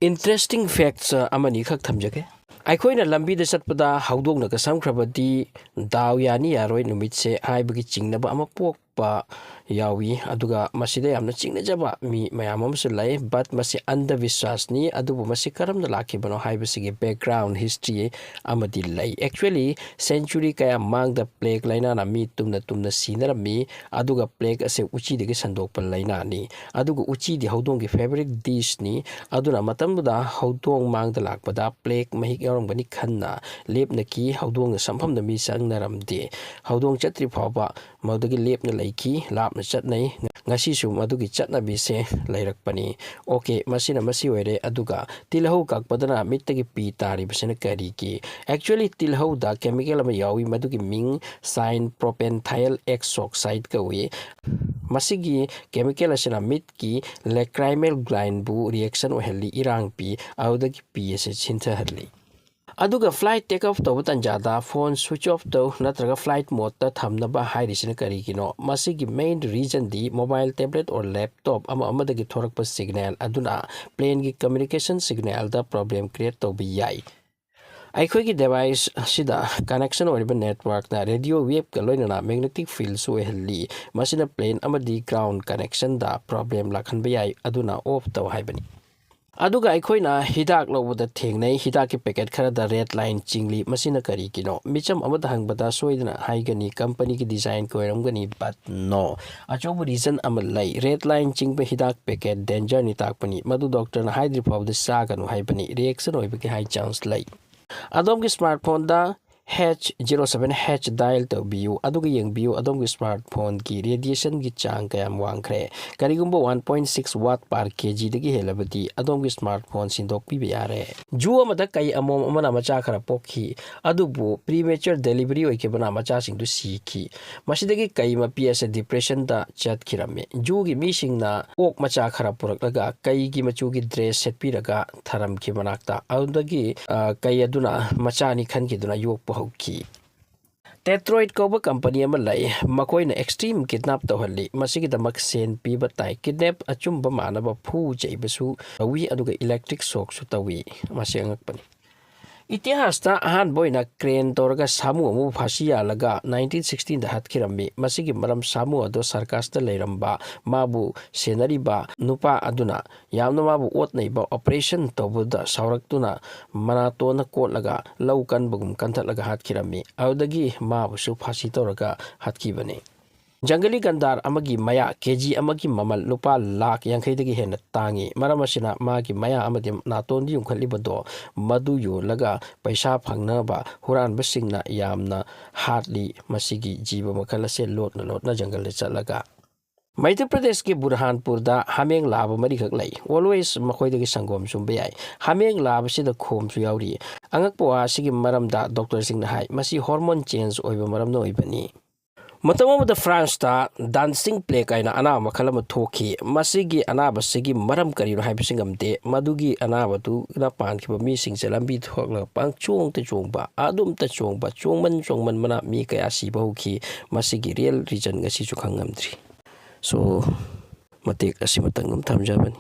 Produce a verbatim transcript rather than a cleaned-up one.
Interesting facts ꯑꯃꯅꯤꯈꯛ ꯊꯝꯖꯒꯦ꯫ ꯑꯩꯈꯣꯏꯅ ꯂꯝꯕꯤꯗ ꯆꯠꯄꯗ ꯍꯧꯗꯣꯡꯅꯒ ꯁꯝꯈ꯭ꯔꯕꯗꯤ ꯗꯥꯎ ꯌꯥꯅꯤ ꯌꯥꯔꯣꯏ ꯅꯨꯃꯤꯠꯁꯦ ꯍꯥꯏꯕꯒꯤ ꯆꯤꯡꯅꯕ ꯑꯃ ꯄꯣꯛꯄ ꯌꯥꯎꯏ꯫ ꯑꯗꯨꯒ ꯃꯁꯤꯗ ꯌꯥꯝꯅ ꯆꯤꯡꯅꯖꯕ ꯃꯤ ꯃꯌꯥꯝ ꯑꯃꯁꯨ ꯂꯩ꯫ But ꯃꯁꯤ ꯑꯟꯙꯕꯤꯁ꯭ꯋꯥꯁꯅꯤ꯫ ꯑꯗꯨꯕꯨ ꯃꯁꯤ ꯀꯔꯝꯅ ꯂꯥꯛꯈꯤꯕꯅꯣ ꯍꯥꯏꯕꯁꯤꯒꯤ background history ꯑꯃꯗꯤ ꯂꯩ꯫ Actually, century ꯀꯌꯥ ꯃꯃꯥꯡꯗ plague ꯂꯥꯏꯅꯥꯅ ꯃꯤ ꯇꯨꯝꯅ ꯇꯨꯝꯅ ꯁꯤꯅꯔꯝꯃꯤ꯫ ꯑꯗꯨꯒ plague ꯑꯁꯦ ꯎꯆꯤꯗꯒꯤ ꯁꯟꯗꯣꯛꯄ ꯂꯥꯏꯅꯥꯅꯤ꯫ ꯑꯗꯨꯒ ꯎꯆꯤꯗꯤ ꯍꯧꯗꯣꯡꯒꯤ favourite dishꯅꯤ꯫ ꯑꯗꯨꯅ ꯃꯇꯝꯗꯨꯗ ꯍꯧꯗꯣꯡ ꯃꯥꯡꯗ ꯂꯥꯛꯄꯗ plague ꯃꯍꯤꯛ ꯌꯥꯎꯔꯝꯒꯅꯤ ꯈꯟꯅ ꯂꯦꯞꯅꯈꯤ꯫ ꯍꯧꯗꯣꯡꯅ ꯁꯝꯐꯝꯗ ꯃꯤ ꯆꯪꯅꯔꯝꯗꯦ꯫ ꯍꯧꯗꯣꯡ ꯆꯠꯇ꯭ꯔꯤ ꯐꯥꯎꯕ ꯃꯗꯨꯗꯒꯤ ꯂꯦꯞꯅ ꯂꯩꯈꯤ꯫ ꯂꯥꯞꯅ ꯆꯠꯅꯩ꯫ ꯉꯁꯤꯁꯨ ꯃꯗꯨꯒꯤ ꯆꯠꯅꯕꯤꯁꯦ ꯂꯩꯔꯛꯄꯅꯤ꯫ Okay, ꯃꯁꯤꯅ ꯃꯁꯤ ꯑꯣꯏꯔꯦ꯫ ꯑꯗꯨꯒ ꯇꯤꯜꯍꯧ ꯀꯛꯄꯗꯅ ꯃꯤꯠꯇꯒꯤ ꯄꯤ ꯇꯥꯔꯤꯕꯁꯤꯅ ꯀꯔꯤꯒꯤ? Actually, ꯇꯤꯜꯍꯧꯗ chemical ꯑꯃ ꯌꯥꯎꯏ, ꯃꯗꯨꯒꯤ ꯃꯤꯡ cyanopropenthial X oxide ꯀꯧꯏ꯫ ꯃꯁꯤꯒꯤ chemical ꯑꯁꯤꯅ ꯃꯤꯠꯀꯤ lacrimal glandꯕꯨ reaction ꯑꯣꯏꯍꯜꯂꯤ, ꯏꯔꯥꯡ ꯄꯤ, ꯑꯗꯨꯗꯒꯤ ꯄꯤ ꯑꯁꯤ ꯁꯤꯟꯊꯍꯜꯂꯤ꯫ ꯑꯗꯨꯒ flight take off ꯇꯧꯕ ꯇꯥꯟꯖꯥꯗ phone switch off ꯇꯧ ꯅꯠꯇ꯭ꯔꯒ flight modeꯇ ꯊꯝꯅꯕ ꯍꯥꯏꯔꯤꯁꯤꯅ ꯀꯔꯤꯒꯤꯅꯣ? ꯃꯁꯤꯒꯤ main reasonꯗꯤ mobile, tablet or laptop ꯑꯃ ꯑꯃꯗꯒꯤ ꯊꯣꯔꯛꯄ signal ꯑꯗꯨꯅ planeꯒꯤ communication signalꯗ problem create ꯇꯧꯕ ꯌꯥꯏ꯫ ꯑꯩꯈꯣꯏꯒꯤ device ꯑꯁꯤꯗ connection ꯑꯣꯏꯔꯤꯕ networkꯅ radio waveꯀ ꯂꯣꯏꯅꯅ magnetic fieldꯁꯨ ꯑꯣꯏꯍꯜꯂꯤ꯫ ꯃꯁꯤꯅ plane ꯑꯃꯗꯤ ground connectionꯗ problem ꯂꯥꯛꯍꯟꯕ ꯌꯥꯏ, ꯑꯗꯨꯅ off ꯇꯧ ꯍꯥꯏꯕꯅꯤ꯫ ꯑꯗꯨꯒ ꯑꯩꯈꯣꯏꯅ ꯍꯤꯗꯥꯛ ꯂꯧꯕꯗ ꯊꯦꯡꯅꯩ, ꯍꯤꯗꯥꯛꯀꯤ packet ꯈꯔꯗ red line ꯆꯤꯡꯂꯤ꯫ ꯃꯁꯤꯅ ꯀꯔꯤꯒꯤꯅꯣ? ꯃꯤꯆꯝ ꯑꯃꯗ ꯍꯪꯕꯗ ꯁꯣꯏꯗꯅ ꯍꯥꯏꯒꯅꯤ companyꯒꯤ designꯒꯤ ꯑꯣꯏꯔꯝꯒꯅꯤ, but no꯫ ꯑꯆꯧꯕ reason ꯑꯃ ꯂꯩ꯫ Red line ꯆꯤꯡꯕ ꯍꯤꯗꯥꯛ packet dangerꯅꯤ ꯇꯥꯛꯄꯅꯤ꯫ ꯃꯗꯨ doctorꯅ ꯍꯥꯏꯗ꯭ꯔꯤ ꯐꯥꯎꯕꯗ ꯆꯥꯒꯅꯨ ꯍꯥꯏꯕꯅꯤ꯫ Reaction ꯑꯣꯏꯕꯒꯤ high chance ꯂꯩ꯫ ꯑꯗꯣꯝꯒꯤ smartphoneꯗ H zero seven H dial ꯇꯧꯕꯤꯌꯨ, ꯑꯗꯨꯒ ꯌꯦꯡꯕꯤꯌꯨ ꯑꯗꯣꯝꯒꯤ smartphoneꯒꯤ radiationꯒꯤ ꯆꯥꯡ ꯀꯌꯥꯝ ꯋꯥꯡꯈ꯭ꯔꯦ꯫ ꯀꯔꯤꯒꯨꯝꯕ one point six watt per kgꯗꯒꯤ ꯍꯦꯜꯂꯕꯗꯤ ꯑꯗꯣꯝꯒꯤ smartphone ꯁꯤꯟꯗꯣꯛꯄꯤꯕ ꯌꯥꯔꯦ꯫ Zoo ꯑꯃꯗ ꯀꯩ ꯑꯃꯣꯝ ꯑꯃꯅ ꯃꯆꯥ ꯈꯔ ꯄꯣꯛꯈꯤ, ꯑꯗꯨꯕꯨ premature delivery ꯑꯣꯏꯈꯤꯕꯅ ꯃꯆꯥꯁꯤꯡꯗꯨ ꯁꯤꯈꯤ꯫ ꯃꯁꯤꯗꯒꯤ ꯀꯩ ꯃꯄꯤ ꯑꯁꯤ depressionꯗ ꯆꯠꯈꯤꯔꯝꯃꯤ꯫ Zooꯒꯤ ꯃꯤꯁꯤꯡꯅ ꯑꯣꯛ ꯃꯆꯥ ꯈꯔ ꯄꯨꯔꯛꯂꯒ ꯀꯩꯒꯤ ꯃꯆꯨꯒꯤ dress ꯁꯦꯠꯄꯤꯔꯒ ꯊꯔꯝꯈꯤ ꯃꯅꯥꯛꯇ꯫ ꯑꯗꯨꯗꯒꯤ, ꯑ, ꯀꯩ ꯑꯗꯨꯅ ꯃꯆꯥꯅꯤ ꯈꯟꯈꯤꯗꯨꯅ ꯌꯣꯛꯄ ꯍꯧꯈꯤ꯫ Tetroid ꯀꯧꯕ ꯀꯝꯄꯅꯤ ꯑꯃ ꯂꯩ꯫ ꯃꯈꯣꯏꯅ extreme kidnap ꯇꯧꯍꯜꯂꯤ꯫ ꯃꯁꯤꯒꯤꯗꯃꯛ ꯁꯦꯟ ꯄꯤꯕ ꯇꯥꯏ꯫ Kidnap ꯑꯆꯨꯝꯕ ꯃꯥꯟꯅꯕ ꯐꯨ ꯆꯩꯕꯁꯨ ꯇꯧꯏ, ꯑꯗꯨꯒ electric shockꯁꯨ ꯇꯧꯏ꯫ ꯃꯁꯤ ꯑꯉꯛꯄꯅꯤ꯫ ꯏꯇꯤꯍꯥꯁꯇ ꯑꯍꯥꯟꯕ ꯑꯣꯏꯅ crane ꯇꯧꯔꯒ ꯁꯥꯃꯨ ꯑꯃꯕꯨ ꯐꯥꯁꯤ ꯌꯥꯜꯂꯒ nineteen sixteenꯗ ꯍꯥꯠꯈꯤꯔꯝꯃꯤ꯫ ꯃꯁꯤꯒꯤ ꯃꯔꯝ, ꯁꯥꯃꯨ ꯑꯗꯣ circusꯇ ꯂꯩꯔꯝꯕ ꯃꯥꯕꯨ ꯁꯦꯟꯅꯔꯤꯕ ꯅꯨꯄꯥ ꯑꯗꯨꯅ ꯌꯥꯝꯅ ꯃꯥꯕꯨ ꯑꯣꯠ ꯅꯩꯕ operation ꯇꯧꯕꯗ ꯁꯥꯎꯔꯛꯇꯨꯅ ꯃꯅꯥꯇꯣꯟꯅ ꯀꯣꯠꯂꯒ ꯂꯧ ꯀꯟꯕꯒꯨꯝ ꯀꯟꯊꯠꯂꯒ ꯍꯥꯠꯈꯤꯔꯝꯃꯤ꯫ ꯑꯗꯨꯗꯒꯤ ꯃꯥꯕꯨꯁꯨ ꯐꯥꯁꯤ ꯇꯧꯔꯒ ꯍꯥꯠꯈꯤꯕꯅꯤ꯫ ꯖꯪꯒꯂꯤ ꯒꯟꯗꯥꯔ ꯑꯃꯒꯤ ꯃꯌꯥ ꯀꯦ ꯖꯤ ꯑꯃꯒꯤ ꯃꯃꯜ ꯂꯨꯄꯥ ꯂꯥꯈ ꯌꯥꯡꯈꯩꯗꯒꯤ ꯍꯦꯟꯅ ꯇꯥꯡꯏ꯫ ꯃꯔꯝ ꯑꯁꯤꯅ ꯃꯥꯒꯤ ꯃꯌꯥ ꯑꯃꯗꯤ ꯅꯥꯇꯣꯟꯗ ꯌꯨꯡꯈꯠꯂꯤꯕꯗꯣ, ꯃꯗꯨ ꯌꯣꯜꯂꯒ ꯄꯩꯁꯥ ꯐꯪꯅꯕ ꯍꯨꯔꯥꯟꯕꯁꯤꯡꯅ ꯌꯥꯝꯅ ꯍꯥꯠꯂꯤ꯫ ꯃꯁꯤꯒꯤ ꯖꯤꯕ ꯃꯈꯜ ꯑꯁꯦ ꯂꯣꯠꯅ ꯂꯣꯠꯅ ꯖꯪꯒꯜꯗ ꯆꯠꯂꯒ꯫ ꯃꯩꯙ꯭ꯌ ꯄ꯭ꯔꯗꯦꯁꯀꯤ ꯕꯨꯔꯍꯥꯟꯄꯨꯔꯗ ꯍꯥꯃꯦꯡ ꯂꯥꯕ ꯃꯔꯤꯈꯛ ꯂꯩ꯫ Always ꯃꯈꯣꯏꯗꯒꯤ ꯁꯪꯒꯣꯝ ꯁꯨꯝꯕ ꯌꯥꯏ꯫ ꯍꯥꯃꯦꯡ ꯂꯥꯕꯁꯤꯗ ꯈꯣꯝꯁꯨ ꯌꯥꯎꯔꯤ꯫ ꯑꯉꯛꯄ ꯋꯥ ꯑꯁꯤꯒꯤ ꯃꯔꯝꯗ ꯗꯣꯛꯇꯔꯁꯤꯡꯅ ꯍꯥꯏ, ꯃꯁꯤ hormone change ꯑꯣꯏꯕ ꯃꯔꯝꯅ ꯑꯣꯏꯕꯅꯤ꯫ ꯃꯇꯝ ꯑꯃꯗ ꯐ꯭ꯔꯥꯟꯁꯇ dancing plague ꯍꯥꯏꯅ ꯑꯅꯥꯕ ꯃꯈꯜ ꯑꯃ ꯊꯣꯛꯈꯤ꯫ ꯃꯁꯤꯒꯤ ꯑꯅꯥꯕꯁꯤꯒꯤ ꯃꯔꯝ ꯀꯔꯤꯅꯣ ꯍꯥꯏꯕꯁꯤ ꯉꯝꯗꯦ꯫ ꯃꯗꯨꯒꯤ ꯑꯅꯥꯕꯗꯨꯅ ꯄꯥꯟꯈꯤꯕ ꯃꯤꯁꯤꯡꯁꯦ ꯂꯝꯕꯤ ꯊꯣꯛꯂꯒ ꯄꯪꯆꯣꯡꯗ ꯆꯣꯡꯕ, ꯑꯗꯨꯝꯇ ꯆꯣꯡꯕ, ꯆꯣꯡꯃꯟ ꯆꯣꯡꯃꯟꯕꯅ ꯃꯤ ꯀꯌꯥ ꯁꯤꯕ ꯍꯧꯈꯤ꯫ ꯃꯁꯤꯒꯤ real reason ꯉꯁꯤꯁꯨ ꯈꯪ ꯉꯝꯗ꯭ꯔꯤ꯫ So, ꯃꯇꯦꯛ ꯑꯁꯤꯃꯇꯪ ꯑꯗꯨꯝ ꯊꯝꯖꯕꯅꯤ꯫